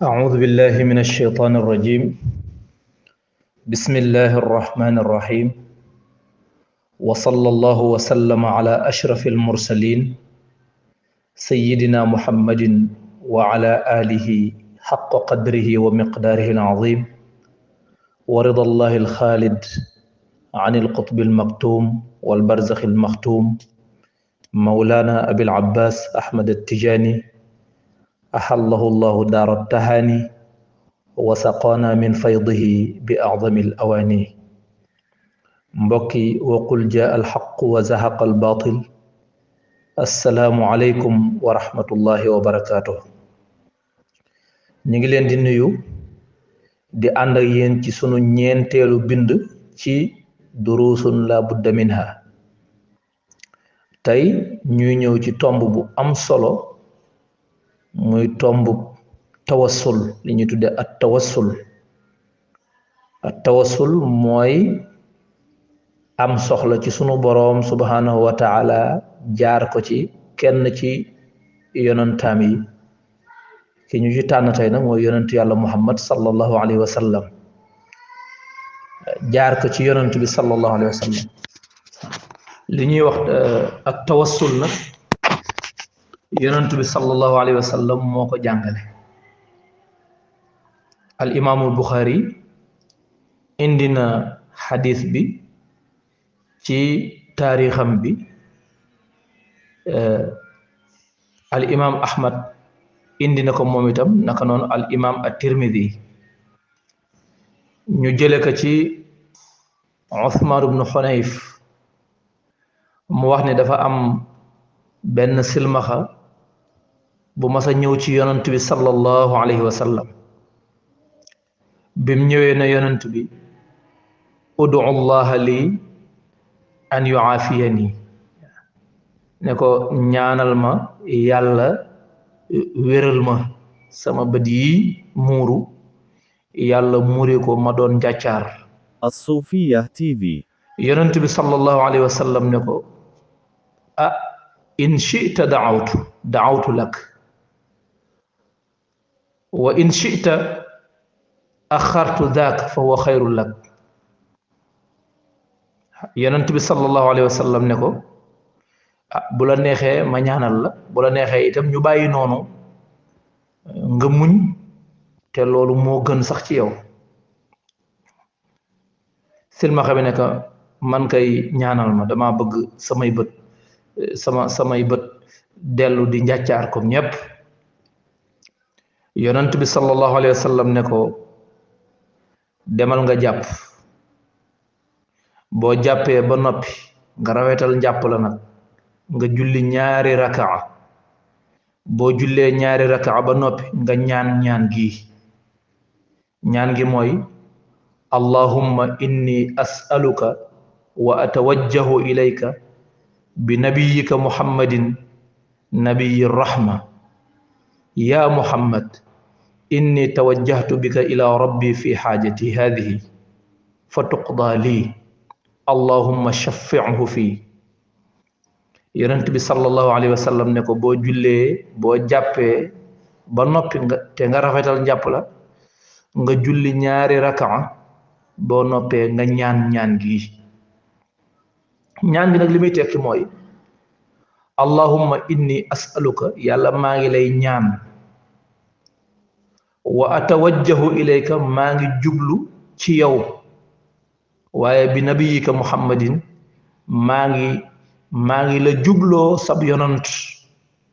أعوذ بالله من الشيطان الرجيم. بسم الله الرحمن الرحيم. وصلى الله وسلم على أشرف المرسلين سيدنا محمد وعلى آله حق قدره ومقداره العظيم، ورضى الله الخالد عن القطب المكتوم والبرزخ المختوم مولانا أبي العباس أحمد التجاني أحله الله دار التهاني وسقانا من فيضه بأعظم الأواني. mbokki waqul jaa alxaq wa zahaqa albaatil. assalaamu aleykum wa rahmatullahi wa barakaatuh. ñu ngi leen di nuyu di ànd ak yéen ci sunu ñeenteelu bind ci duruusun la budda minha. tey ñuy ñëw ci tomb bu am solo muy tomb tawassul, li ñu tudde at tawassul mooy am soxla ci sunu boroom subhanahu wa taala jaar ko ci kenn ci yonantaam yi. ki ñu ci tànn tey nag mooy yonantu yàlla muhammad sallallahu alayhi wa sallam, jaar ko ci yonantu bi sallallahu alayhi wa sallam. li ñuy wax ak tawassul nag yonantu bi sallallahu alayhi wa sallam moo ko jàngale. al imaamul buxaari indi na xadis bi ci taarixam bi. al imam ahmad indi na ko moom itam, naka noonu al imam at-tirmidhi. ñu jële ko ci Uthman ibnu Xunayf mu wax ne dafa am benn silmaxa bu mas a ñëw ci yonant bi sallallahu alayhi wa sallam. bim ñëwee na yonant bi udu llaha lii an yuaafiyani, ne ko ñaanal ma yàlla wéral ma sama bët yi muuru, yàlla muuri ko ma doon njàccaar. As-Sufiya TV. yonent bi sallallahu alayhi wa sallam ne ko in shi'ta da'awtu lak wa in shi'ta axartu daak fa huwa xayrun lak. yonent bi sallallahu alayhi wa sallam ne ko bu la neexee ma ñaanal la, bu la neexee itam ñu bàyyi noonu nga muñ, te loolu moo gën sax ci yow. silmaxa bi ne ko man kay ñaanal ma, dama bëgg samay bët dellu di njàccaar comme ñépp. yonent bi sallallahu alayhi wa sallam ne ko demal nga jàpp, boo jàppee ba noppi nga rawetal njàpp la nag, nga julli ñaari rakaa. boo jullee ñaari rakaa ba noppi nga ñaan gi mooy allahumma inni as'aluka wa atawajjahu ilayka bi nabiyika muhammadin nabiyyi rahma ya muhammad inni tawajjahtu bika ila rabbi fi xaajati hadihi fa tuqda lii allahumma shaffi'hu fii. yonent bi sallallahu alayhi wa sallam ne ko boo jàppee ba noppi nga rafetal njàpp la, nga julli ñaari rakaa, boo noppee nga ñaan gi nag li muy tekki mooy allahumma inni as'aluka, yàlla maa ngi lay ñaan, wa atawajjahu ilayka, maa ngi jublu ci yow, waaye bi nabiyika muhammadin, maa ngi la jubloo sab yonant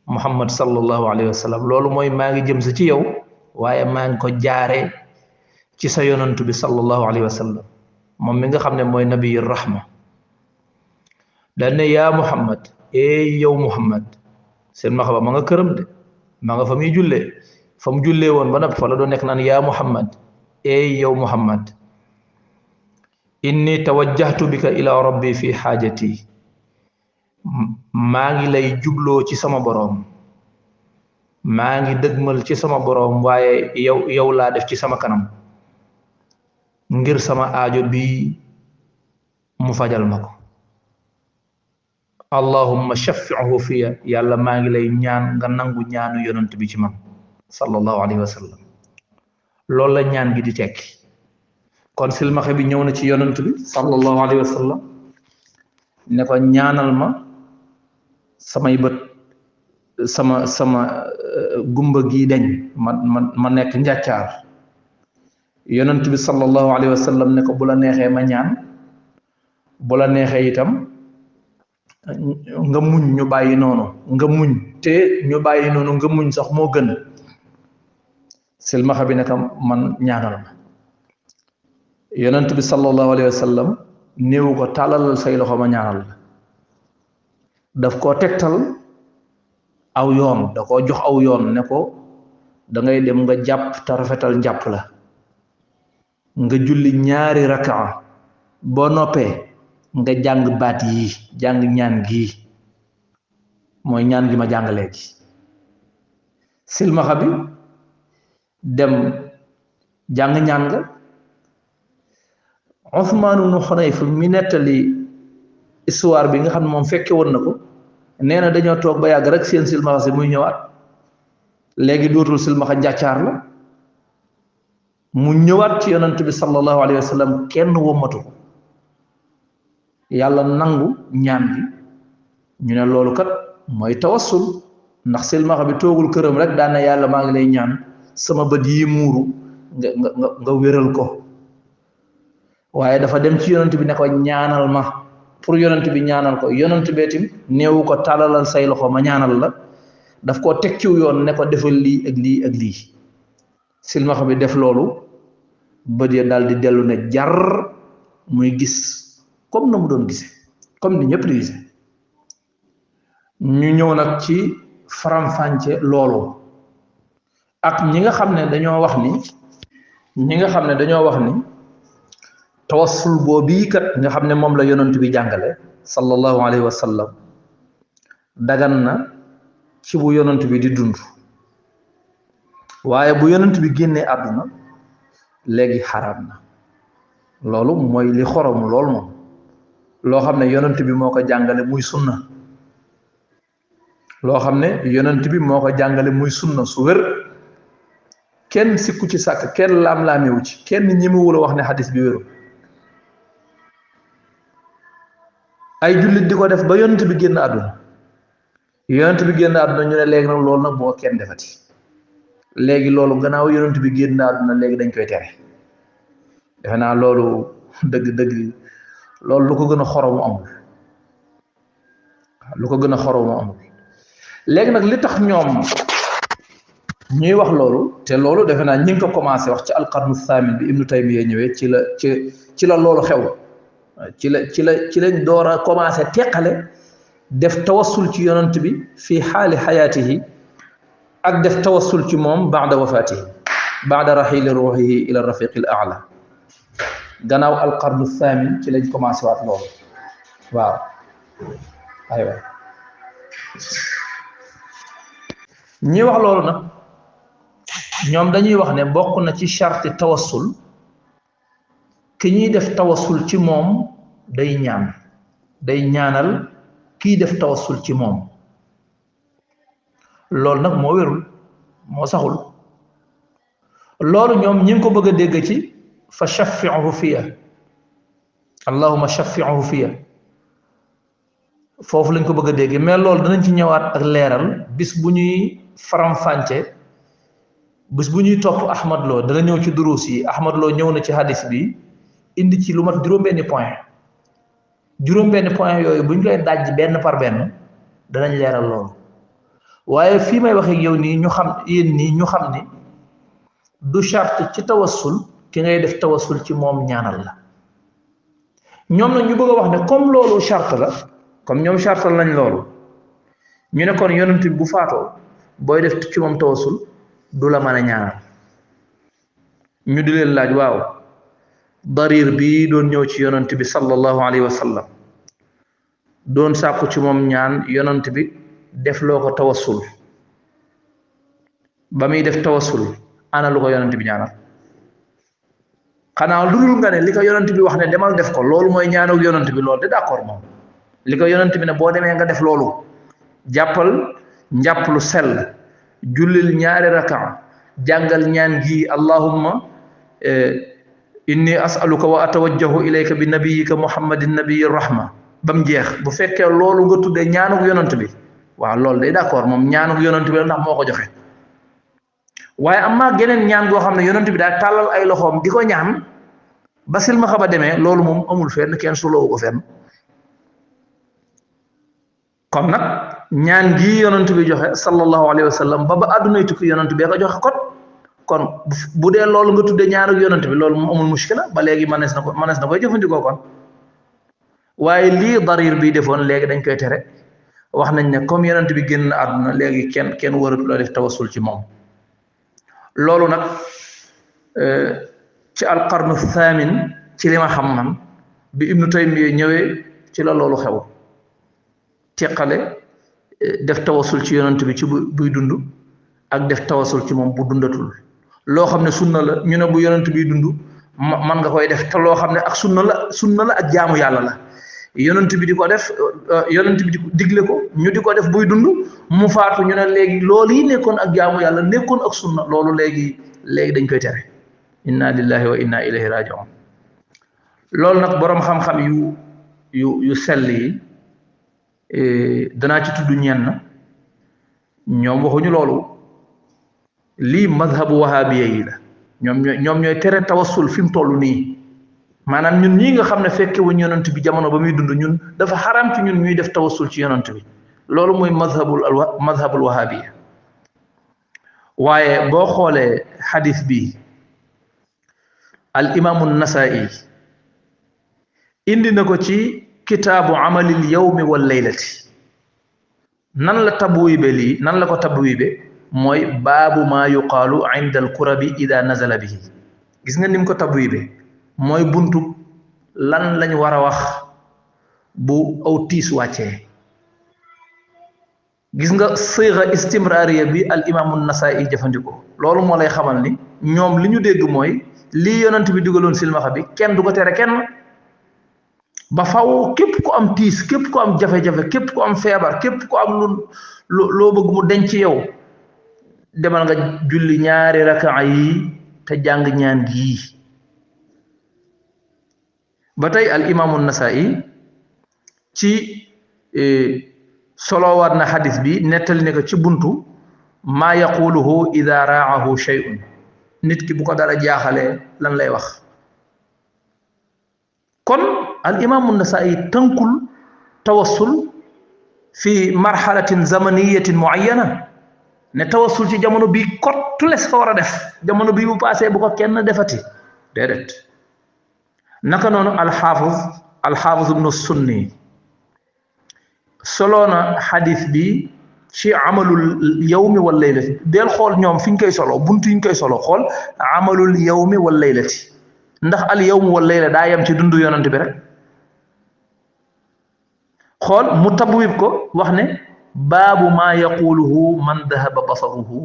muhammad sallallahu alayhi wa sallam. loolu mooy maa ngi jëm si ci yow, waaye maa ngi ko jaare ci sa yonant bi sallallahu alayhi wa sallam, moom mi nga xam ne mooy nabiyi rahma. dal ne yaa muhammad, yow muhammad. seen maxaba ma nga këram de, ma nga fa muy jullee, fa mu jullee woon ba noppi fa la doon nekk naan yaa muhammad, yow muhammad inni tawajjahtu bika ila rabbi fi xaajati, maa ngi lay jubloo ci sama boroom, maa ngi dëgmal ci sama boroom, waaye yow laa def ci sama kanam ngir sama aajo bi mu fajal ma ko. allahumma shaffi'hu fiya, yàlla maa ngi lay ñaan nga nangu ñaanu yonent bi ci man sallallahu alayhi wa sallam. loolu la ñaan gi di tekki kon silmaxa bi ñëw na ci yonent bi sallallahu alayhi wa sallam ne ko ñaanal ma samay bët sama gumba gi deñ ma nekk njàccaar yonent bi sallallahu alayhi wa sallam ne ko bu la neexee ma ñaan bu la neexee itam nga muñ ñu bàyyi noonu nga muñ te ñu bàyyi noonu nga muñ sax moo gën silmaxa bi ne ko man ñaanal ma yonent bi sallallahu alayhi wa sallam néewu ko tàllalal say loxo ma ñaanal la daf koo tegtal aw yoon da koo jox aw yoon ne ko da ngay dem nga jàpp te rafetal njàpp la nga julli ñaari rakaa boo noppee nga jàng baat yi jàng ñaan gi mooy ñaan gi ma jàng léegi silmaxa bi dem jàng ñaan nga Usmaan ibnu Xunayf mi nettali histoire bi nga xam ne moom fekke woon na ko nee na dañoo toog ba yàgg rek seen silmaxa si muy ñëwaat léegi dootul silmaxa njàccaar la mu ñëwaat ci yonent bi sallallahu alayhi wa sallam kenn wommatu ko yàlla nangu ñaan gi ñu ne loolu kat mooy tawassul ndax silmaxa bi toogul këram rek daan na yàlla maa ngi lay ñaan sama bët yi muuru nga wéral ko waaye dafa dem ci yonent bi ne ko ñaanal ma pour yonent bi ñaanal ko yonent beetim néewu ko tàllalal say loxo ma ñaanal la daf koo teg ciw yoon ne ko defal lii ak lii ak lii silmaxa bi def loolu bët ya daal di dellu ne jar muy gis comme na mu doon gisee comme ni ñëpp di gisee ñu ñëw nag ci faram-fàcce loolu ak ñi nga xam ne dañoo wax ni tawassul boobu kat nga xam ne moom la yonent bi jàngale sallallahu alayhi wa sallam dagan na ci bu yonent bi di dund waaye bu yonent bi génnee àdduna léegi xaraam na loolu mooy li xorom lool moom loo xam ne yonent bi moo ko jàngale muy sunna loo xam ne yonent bi moo ko jàngale muy sunna su wér kenn sikku ci sàkk kenn laam-laamewu ci kenn ñemewul a wax ne xadis bi wéru ay jullit di ko def ba yonent bi génn àdduna ñu ne léegi nag loolu nag boo kenn defati léegi loolu gannaaw yonent bi génn àdduna léegi dañ koy tere defe naa loolu dëgg loolu lu ko gën a xoromu amul léegi nag li tax ñoom ñuy wax loolu te loolu defe naa ñi ngi ko commencé wax ci alqarnu thamin bi ibnu taymiya ñëwee ci la loolu xew ci lañ door a commencé teqale def tawassul ci yonent bi fii xaali xayaatihi ak def tawassul ci moom baada wafaatihi baada raxili ruuxihi ila rafiqi al aala gannaaw alqarnu thamin ci lañ commencé waat loolu waaw aywa ñi wax loolu nag ñoom dañuy wax ne bokk na ci charte tawassul ki ñuy def tawassul ci moom day ñaanal kiy def tawassul ci moom loolu nag moo wérul moo saxul loolu ñoom ñi ngi ko bëgg a dégg ci fa shaffi'uhu fiya allahumma shaffi'uhu fiya foofu lañ ko bëgg a dégg mais loolu danañ ci ñëwaat ak leeral bis bu ñuy faram-fànce bis bu ñuy topp Ahmad Lo dana ñëw ci duruus yi Ahmad Lo ñëw na ci hadis bi indi ci lu mat juróom-benni point yooyu bu ñu koy dajj benn par benn danañ leeral loolu waaye fii may waxee yow nii ñu xam ni du charte ci tawassul ki ngay def tawassul ci moom ñaanal la ñoom nag ñu bëgg a wax ne comme loolu charte la comme ñoom chartal nañ loolu ñu ne kon yonent bi bu faatoo booy def ci moom tawassul du la mën a ñaanal ñu di leen laaj waaw darir bi doon ñëw ci yonent bi sallallahu alayhi wa sallam doon sàkku ci moom ñaan yonent bi def loo ko tawassul ba muy def tawassul ana lu ko yonent bi ñaanal xanaa lu dul nga ne li ko yonent bi wax ne demal def ko loolu mooy ñaanal yonent bi loolu de d'accord moom li ko yonent bi ne boo demee nga def loolu jàppal njàpp lu sell jullil ñaari rakaa jàngal ñaan gi allahumma inni as'aluka wa atawajjahu ilayka bi nabiyyika muhammadin nabiyyir rahma bam jeex bu fekkee loolu nga tuddee ñaanuk yonent bi waaw loolu day d'accord moom ñaanuk yonent bi la ndax moo ko joxe waaye am maa geneen ñaan goo xam ne yonent bi daa tàllal ay loxoom di ko ñaan ba silmaxa ba demee loolu moom amul fenn kenn suloowu ko fenn kon nag ñaan gi yonent bi joxe sallallahu alayhi wa sallam ba àddunay tukki yonent bee ko joxe kon bu dee loolu nga tudde ñaanuk yonent bi loolu moom amul muskila ba léegi manees na koy jëfandikoo kon waaye lii darir bi defoon léegi dañ koy tere wax nañ ne comme yonent bi génn àdduna léegi kenn waratu la def tawassul ci moom loolu nag ci alqarnu thamin ci li ma xam man bi ibnu taymiya ñëwee ci la loolu xew teqale def tawassul ci yonent bi ci buy dund ak def tawassul ci moom bu dundatul loo xam ne sunna la ñu ne bu yonent bi dund man nga koy def te loo xam ne ak sunna la ak jaamu yàlla la yonent bi di ko def yonent bi di digle ko ñu di ko def buy dund mu faatu ñu ne léegi loolu yi nekkoon ak jaamu yàlla nekkoon ak sunna loolu léegi dañ koy tere inna lillahi wa inna ilayhi raji'un loolu nag boroom xam-xam yu sell yi danaa ci tudd ñenn ñoom waxuñu loolu lii madhabu wahabiya yi la ñoom ñooy tere tawassul fi mu toll nii maanaam ñun ñii nga xam ne fekke wuñ yonent bi jamono ba muy dund ñun dafa xaram ci ñun ñuy def tawassul ci yonent bi loolu mooy madhabul wahabiya waaye boo xoolee xadis bi al imaamu nasaa'i indi na ko ci kitaabu amalil yawmi wal laylati nan la tabwibe lii nan la ko tabwibe mooy baabu maa yuqaalu inda al kurabi ida nazala bihi gis nga nim ko tabwibe mooy buntu lan lañ war a wax bu aw tiis wàccee gis nga siga istimraariya bi al imaamu nasaa'i jëfandikoo loolu moo lay xamal ni ñoom li ñu dégg mooy lii yonent bi dugaloon silmaxa bi kenn du ko tere kenn ba faw képp ku am tiis képp ku am jafe-jafe képp ku am feebar képp ku am loo bëgg mu denc yow demal nga julli ñaari rakaa yi te jàng ñaan gii ba tey al imaamu nasaa'i ci solowaat na xadis bi nettali ne ko ci buntu maa yaquluhu ida raahu shay'un nit ki bu ko dara jaaxalee lan lay wax kon al imaamu nasaa'i tënkul tawassul fi marxalatin zamaniyatin muayyana ne tawassul ci jamono bii kottules fa war a def jamono bii bu paasee bu ko kenn defati déedéet naka noonu alxaafiz ibnu sunni soloona xadis bi ci amalul yawmi wal laylati del xool ñoom fi ñu koy solo buntu yi ñu koy solo xool amalul yawmi wal laylati ndax al yawm wal layla daa yem ci dundu yonent bi rek xool mu tabwib ko wax ne baabu maa yaquluhu man dahaba basaruhu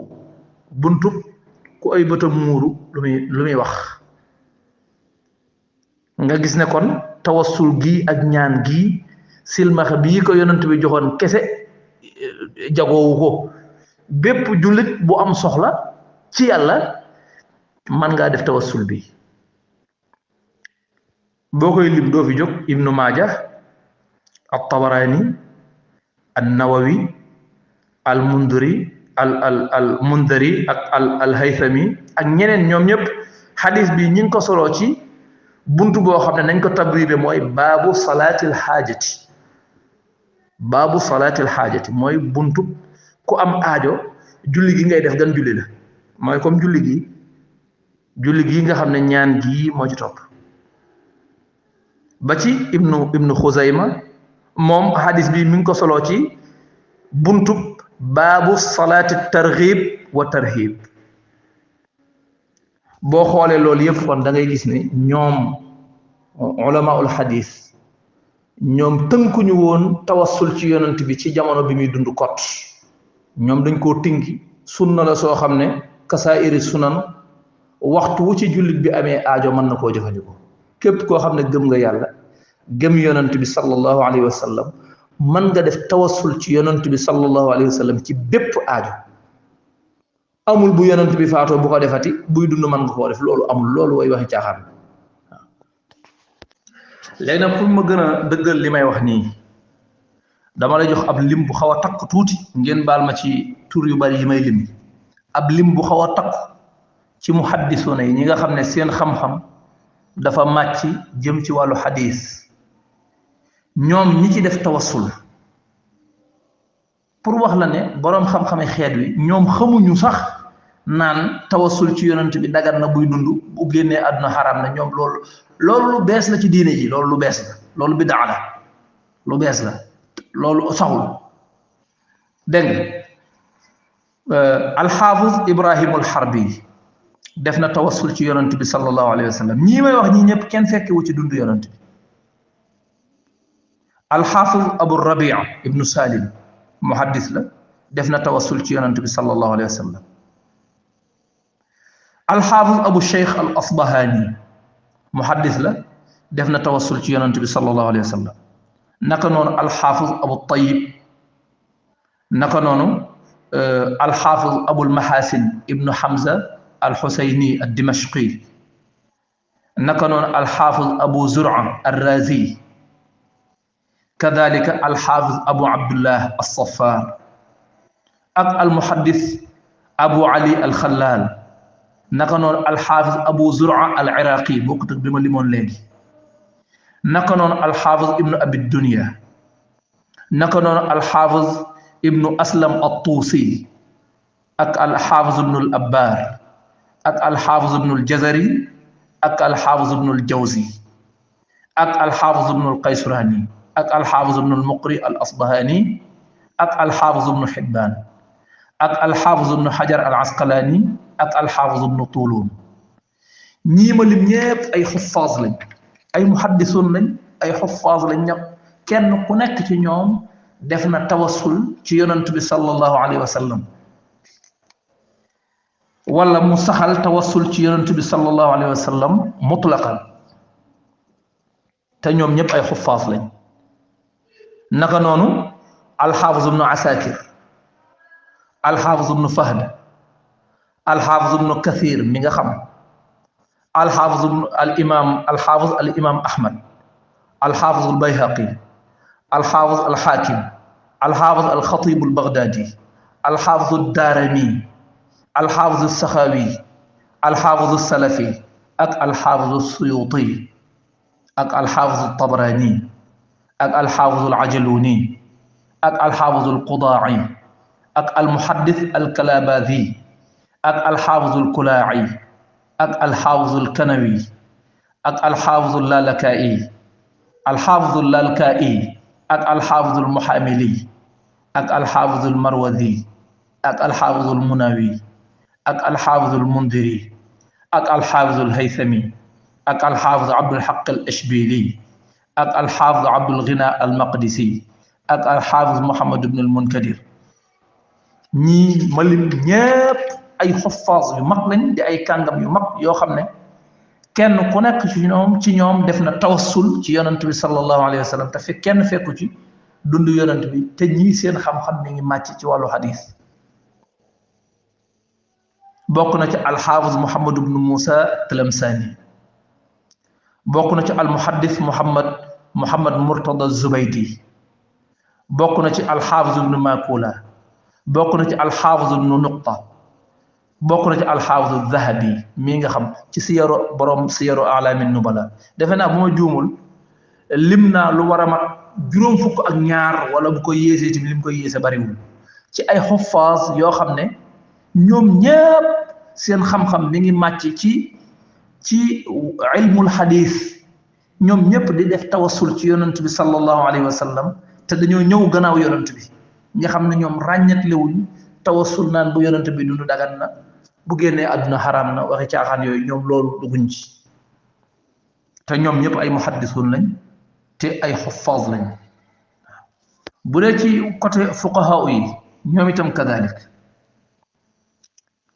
buntu ku ay bëtam muuru lu muy wax nga gis ne kon tawassul gi ak ñaan gi silmaxa bii ko yonent bi joxoon kese jagoowu ko bépp jullit bu am soxla ci yàlla man ngaa def tawassul bi boo koy lim doo fi jóg ibnu maaja at-tabarani an-nawawi al-mundiri al-mundiri ak al-haythami ak ñeneen ñoom ñëpp xadis bi ñi ngi ko soloo ci buntu boo xam ne nañ ko tabribe mooy baabu salaatil xaajati mooy buntu ku am aajo julli gi ngay def gan julli la mooy comme julli gi nga xam ne ñaan gi moo ci topp ba ci ibnu xuzayma moom hadis bi mi ngi ko soloo ci buntu baabu salaati targhib wa tarhib boo xoolee loolu yëpp kon da ngay gis ne ñoom ulamaul hadis ñoom tënkuñu woon tawassul ci yonent bi ci jamono bi muy dund kot ñoom dañ koo tinki sunna la soo xam ne kasaa'iri sunan waxtu wu ci jullit bi amee aajo mën na koo jëfandikoo képp koo xam ne gëm nga yàlla gëm yonent bi sallallahu alayhi wa sallam mën nga def tawassul ci yonent bi sallallahu alayhi wa sallam ci bépp aajo amul bu yonent bi faatoo bu ko defati buy dund man nga koo def loolu amul loolu way waxi caaxaan léegi nag pour ma gën a dëggal li may wax nii dama lay jox ab lim bu xaw a takk tuuti ngeen baal ma ci tur yu bari yi may lim ab lim bu xaw a takk ci muhaddisuuna yi ñi nga xam ne seen xam-xam dafa màcc jëm ci wàllu xadis ñoom ñi ci def tawassul pour wax la ne boroom xam-xame xeet wi ñoom xamuñu sax naan tawassul ci yonent bi dagan na buy dund bu génnee àdduna xaraam na ñoom loolu lu bees la ci diine ji loolu lu bees la loolu bidaa la lu bees la loolu saxul dégg nga alxaafis ibrahimul xarbi def na tawassul ci yonent bi sallallahu alayhi wa sallam ñii may wax ñii ñëpp kenn fekkewu ci dund yonent bi alxaafis abu rabia ibnu salim muhaddis la def na tawassul ci yonent bi sallallahu alayhi wa sallam alxaafis abu cheikh al asbahani muhaddis la def na tawassul ci yonent bi sallallahu alayhi wa sallam naka noonu alxaafis abu tayib naka noonu alxaafis abul mahasin ibnu hamza alxusayni addimashqi naka noonu alxaafis abu zur'a arrazi kadalika alxaafis abu abdullah alsafar ak almuhaddis abu ali alxalaal naka noonu alxaafis abu zur'a al iraqi bokkut ak bi ma limoon léegi naka noonu alxaafis ibnu abi dunya naka noonu alxaafis ibnu aslam at-tuusi ak alxaafis ibnu al abbar ak alxaafis ibnu al jazari ak alxaafis ibnu al jawzi ak alxaafis ibnu al qaysrani ak alxaafis ibnu al muqri al asbahani ak alxaafis ibnu xibbaan ak alxaafis ibnu xajar al asqalaani ak alxaafis ibnu tuulun ñii ma lim ñépp ay xuffaas lañ ay muhaddisuun lañ ay xuffaas lañ ñëpp kenn ku nekk ci ñoom def na tawassul ci yonent bi sallallahu alayhi wa sallam wala mu saxal tawassul ci yonent bi sallallahu alayhi wa sallam mutlaqan te ñoom ñëpp ay xuffaas lañ naka noonu alxaafis ibnu asakir alxaafis ibnu fahd alxaafis ibnu kathir mi nga xam alxaafis al imam ahmad alxaafis al bayhaqi alxaafis al xaakim alxaafis al xatib al baghdadi alxaafis al daarami alxaafis al saxaawi alxaafis al salafi ak alxaafis al suyuti ak alxaafis al tabrani ak alxaafis al ajaluni ak alxaafis al qudaa'i ak almuhaddis alkalabaazi ak alxaafis alkulaa'i ak alxaafis alkanawi ak alxaafis allalakaa'i alxaafis allalkaa'i ak alxaafis almuhaamili ak alxaafis almarwazi ak alxaafis almunawi ak alxaafis almundiri ak alxaafis alhaythami ak alxaafis abdulxaq alashbili ak alxaafis abdulghina almaqdisi ak alxaafis muhammad ibn almunkadir ñii malim ñépp ay xuffaas yu mag lañ di ay kàngam yu mag yoo xam ne kenn ku nekk ci ñoom def na tawassul ci yonent bi sallallahu alayhi wa sallam te fekk kenn fekku ci dund yonent bi te ñii seen xam-xam mi ngi màcc ci wàllu xadis bokk na ci alxaafis muhammad ibnu musa tlamsani bokk na ci almuhaddis muhammad murtada zubaydi bokk na ci alxaafis ibnu makula bokk na ci alxaafis ibnu nuqta bokk na ci alxaafis zahabi mii nga xam ci siyaru borom siyaru alamin nubala defe naa bu ma juumul lim naa lu war a mat juróom fukk ak ñaar wala bu ko yéesee ci lim koy yéese bariwul ci ay xuffaas yoo xam ne ñoom ñépp seen xam-xam mi ngi màcc ci ilmul xadis ñoom ñépp di def tawassul ci yonent bi sallallahu alayhi wa sallam te dañoo ñëw gannaaw yonent bi nga xam ne ñoom ràññatlewuñ tawassul naan bu yonent bi dund dagan na bu génnee àdduna xaraam na waxi caaxaan yooyu ñoom loolu dugguñ ci te ñoom ñëpp ay muhaddisuun lañ te ay xuffaaz lañ bu dee ci côté fuqahaa yi ñoom itam kadalik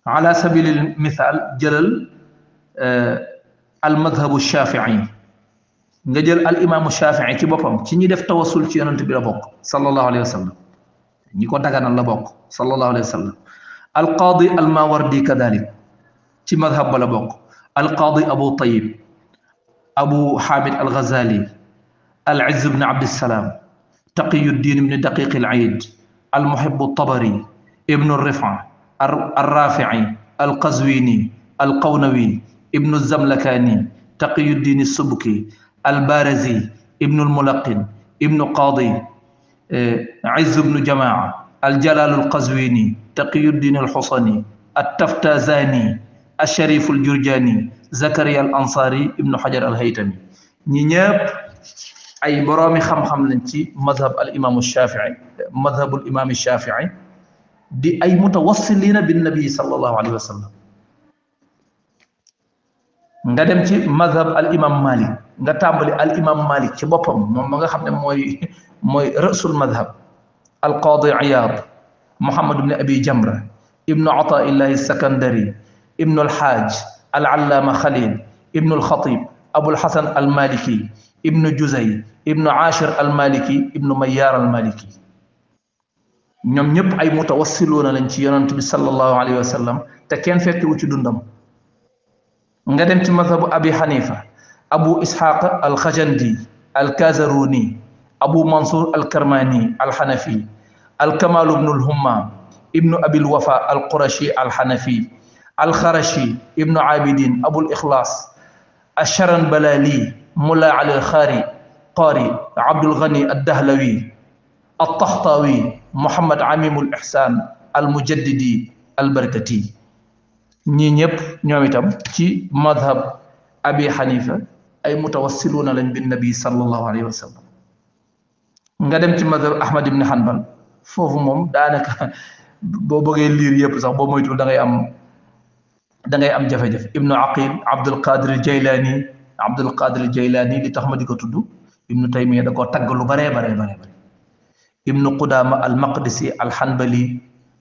ala sabilil misaal jëlal al madhabu shafii nga jël al imaamu shafii ci boppam ci ñi def tawassul ci yonent bi la bokk sallallahu alayhi wa sallam ñi ko daganal la bokk sallallahu alayhi wa sallam القاضي الماوردي كذلك في مذهب بلا بوك القاضي أبو طيب أبو حامد الغزالي العز بن عبد السلام تقي الدين بن دقيق العيد المحب الطبري ابن الرفعة الرافعي القزويني القونوي ابن الزملكاني تقي الدين السبكي البارزي ابن الملقن ابن قاضي عز بن جماعة الجلال القزويني تقي الدين الحصني التفتازاني الشريف الجرجاني زكريا الأنصاري ابن حجر الهيتمي نياب أي برامي خم لنتي مذهب الإمام الشافعي مذهب الإمام الشافعي دي أي متوصلين بالنبي صلى الله عليه وسلم nga dem ci madhab al imam malik nga tambali al imam malik ci bopam mom nga xamne moy rasul madhab al qadi iyad muhammad ibn abi jamra ibn ata'illah as-sakandari ibn al hajj al allama khalil ibn al khatib abu al hasan al maliki ibn juzay ibn ashir al maliki ibn mayyar al maliki ñom ñep ay mutawassiluna lañ ci yonent bi sallallahu alayhi wasallam te ken fekk wu ci dundam nga dem ci mazhabu abi hanifa abu ishaq al khajandi al kazaruni abu mansur al karmani al hanafi al kamal ibn al hummam ibn abi al wafa al qurashi al hanafi al kharashi ibn abidin abu al ikhlas الشرن بلالي ملا علي الخاري قاري عبد الغني الدهلوي الطحطاوي محمد عميم الإحسان المجددي البركتي ñi ñep ñoom itam ci madhab abi hanifa ay mutawassiluna lañ bin nabi sallallahu alayhi wasallam nga dem ci madhab ahmad ibn hanbal fofu mom danaka bo bëggee lire yépp sax bo moytul da ngay am jafé jafé ibnu aqil abdul qadir al jaylani li tax ma diko tuddu ibnu taymiya da ko tagg lu bare ibnu qudama al maqdisi al hanbali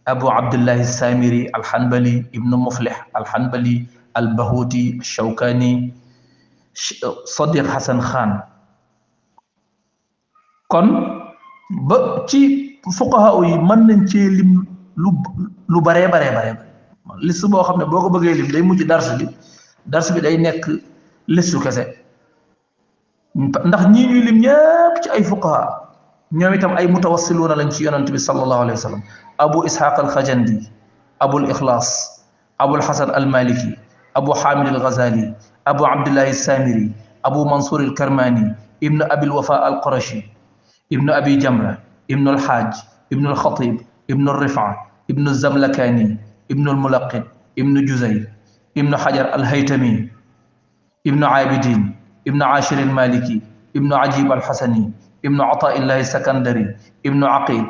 أبو عبد الله السامري الحنبلي ابن مفلح الحنبلي البهوتي الشوكاني صديق حسن خان كون با تي فقهاء يي من نتي لم لو بري ليس بو خامني بوكو بغي لم داي موجي درس بي داي نيك ليسو كاسه ndax ñi ñuy lim ñepp ci ay fuqaha ñoom itam ay mutawassiluna lañ ci yonent bi sallallahu alayhi wasallam abu ishaq al khajandi abu al ikhlas abu al hasan al maliki abu hamid al ghazali abu abdullah al samiri abu mansur al karmani ibn abi al wafa al qurashi ibn abi jamra ibn al hajj ibn al khatib ibn al rifa ibn al zamlakani ibn al mulaqin ibn juzay ibn hajar al haytami ibn abidin ibn ashir al maliki ibn ajib al hasani ابن عطاء الله السكندري ابن عقيل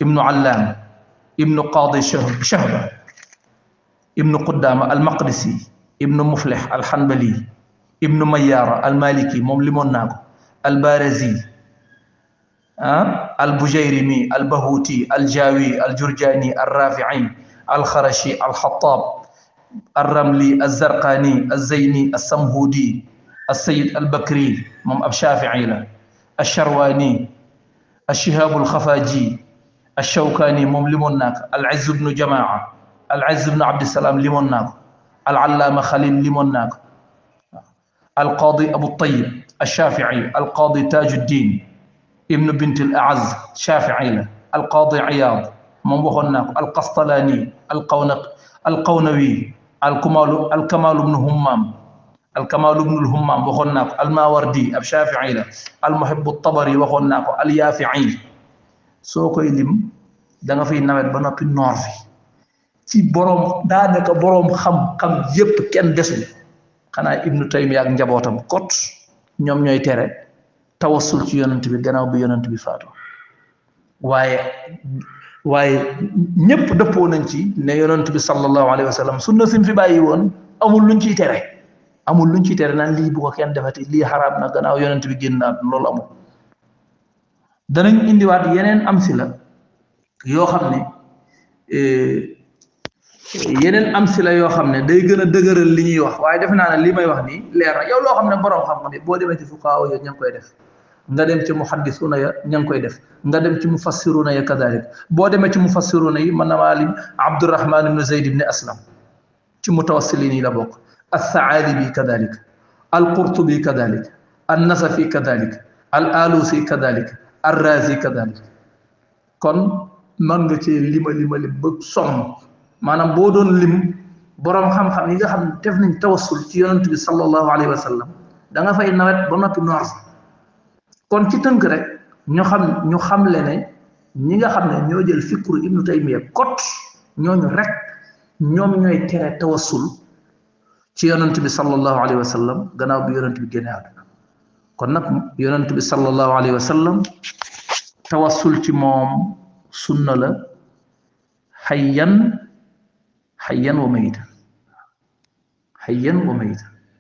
ابن علام ابن قاضي شهبة ابن قدامة المقدسي ابن مفلح الحنبلي ابن ميارة المالكي مملموناكو البارزي البجيرمي البهوتي الجاوي الجرجاني الرافعي الخرشي الحطاب الرملي الزرقاني الزيني السمهودي السيد البكري مم الشافعي له الشرواني الشهاب الخفاجي الشوكاني مم لمناك العز بن جماعة العز بن عبد السلام لمناك العلامة خليل لمناك القاضي أبو الطيب الشافعي القاضي تاج الدين ابن بنت الأعز شافعي له القاضي عياض ممبخناك القسطلاني القونوي الكمال بن همام الكمال بن الهمام وخناك الماوردي الشافعي له المحب الطبري وخناك اليافعي سوكاي لم دا فاي نويت با نوبي نور في تي بروم دانكا بروم خم ييب كين ديسو خنا ابن تيميه اك نجابوتام كوت ñom ñoy téré tawassul ci yonent bi gannaaw bi yonent bi faatu waye ñepp deppo nañ ci ne yonent bi sallallahu alayhi wasallam sunna sim fi bayyi won amul luñ ci téré naan lii bu ko kenn defati lii xaraam na gannaaw yonent bi génnaat loolu amul danañ indiwaat yeneen am si la yoo xam ne day gën a dëgëral li ñuy wax waaye defe naa ne li may wax nii leer na yow loo xam ne borom xam ne boo demee ci fuqaaw yooyu ña ngi koy def nga dem ci muhaddisuna ya ña ngi koy def nga dem ci mufassiruna ya kadalik boo demee ci mufassiruna yi mën na maa lim Abdurrahman ibn Zayd ibn Aslam ci mutawassilin yi la bokk al-Tha'alibi kadalik al-Qurtubi kadalik an-Nasafi kadalik al-Alusi kadalik ar-Razi kadalik kon man nga ci lima ba sonn maanaam boo doon lim boroom xam-xam yi nga xam ne def nañ tawassul ci yonent bi sallallahu alayhi wa sallam da nga fay nawet ba noppi noor kon ci tënk rek ñu xam le ne ñi nga xam ne ñoo jël fikru ibnu taymiya kot ñooñu rek ñoom ñooy tere tawassul ci yonent bi sallallahu alayhi wa sallam gannaaw bi yonent bi génne àdduna kon nag yonent bi sallallahu alayhi wa sallam tawassul ci moom sunna la hayyan wa mayitan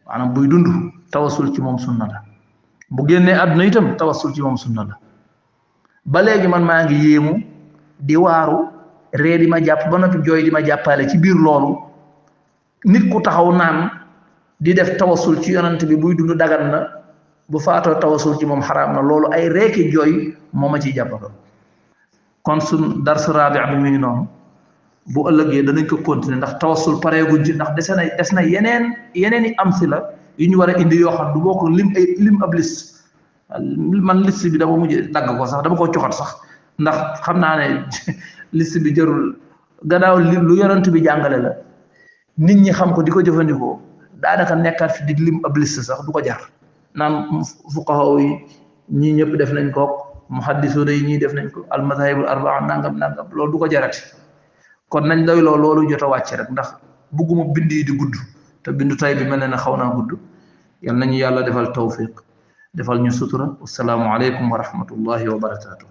maanaam buy dund tawassul ci moom sunna la bu génnee àdduna itam tawassul ci moom sunna la ba léegi man maa ngi yéemu di waaru ree di ma jàpp ba noppi jooy di ma jàppale ci biir loolu nit ku taxaw naan di def tawassul ci yonent bi buy dund dagan na bu faatoo tawassul ci moom xaraam na loolu ay reeki jooy moo ma ciy jàppaloo kon sun dars rabi bi mi ngi noonu bu ëllëgee danañ ko continuer ndax tawassul pareeguñ ci ndax des na yeneen i amsila yu ñu war a indi yoo xam du boo ko lim ab liste man liste bi dama mujj dagg ko sax dama ko coxat sax ndax xam naa ne liste bi jarul gannaaw lu yonent bi jàngale la nit ñi xam ko di ko jëfandikoo daanaka nekkaat fi di lim ab liste sax du ko jar naan fuqaha yi ñii ñëpp def nañ ko muhaddisuna yi ñii def nañ ko al madahibul arbaa nangam loolu du ko jarati kon nañ doy loolu jot a wàcc rek ndax bugguma bind yi di gudd te bindu tay bi mel ne xaw naa gudd yal nañu yàlla defal tawfiq defal ñu sutura wassalaamu aleykum wa rahmatullahi wa barakaatu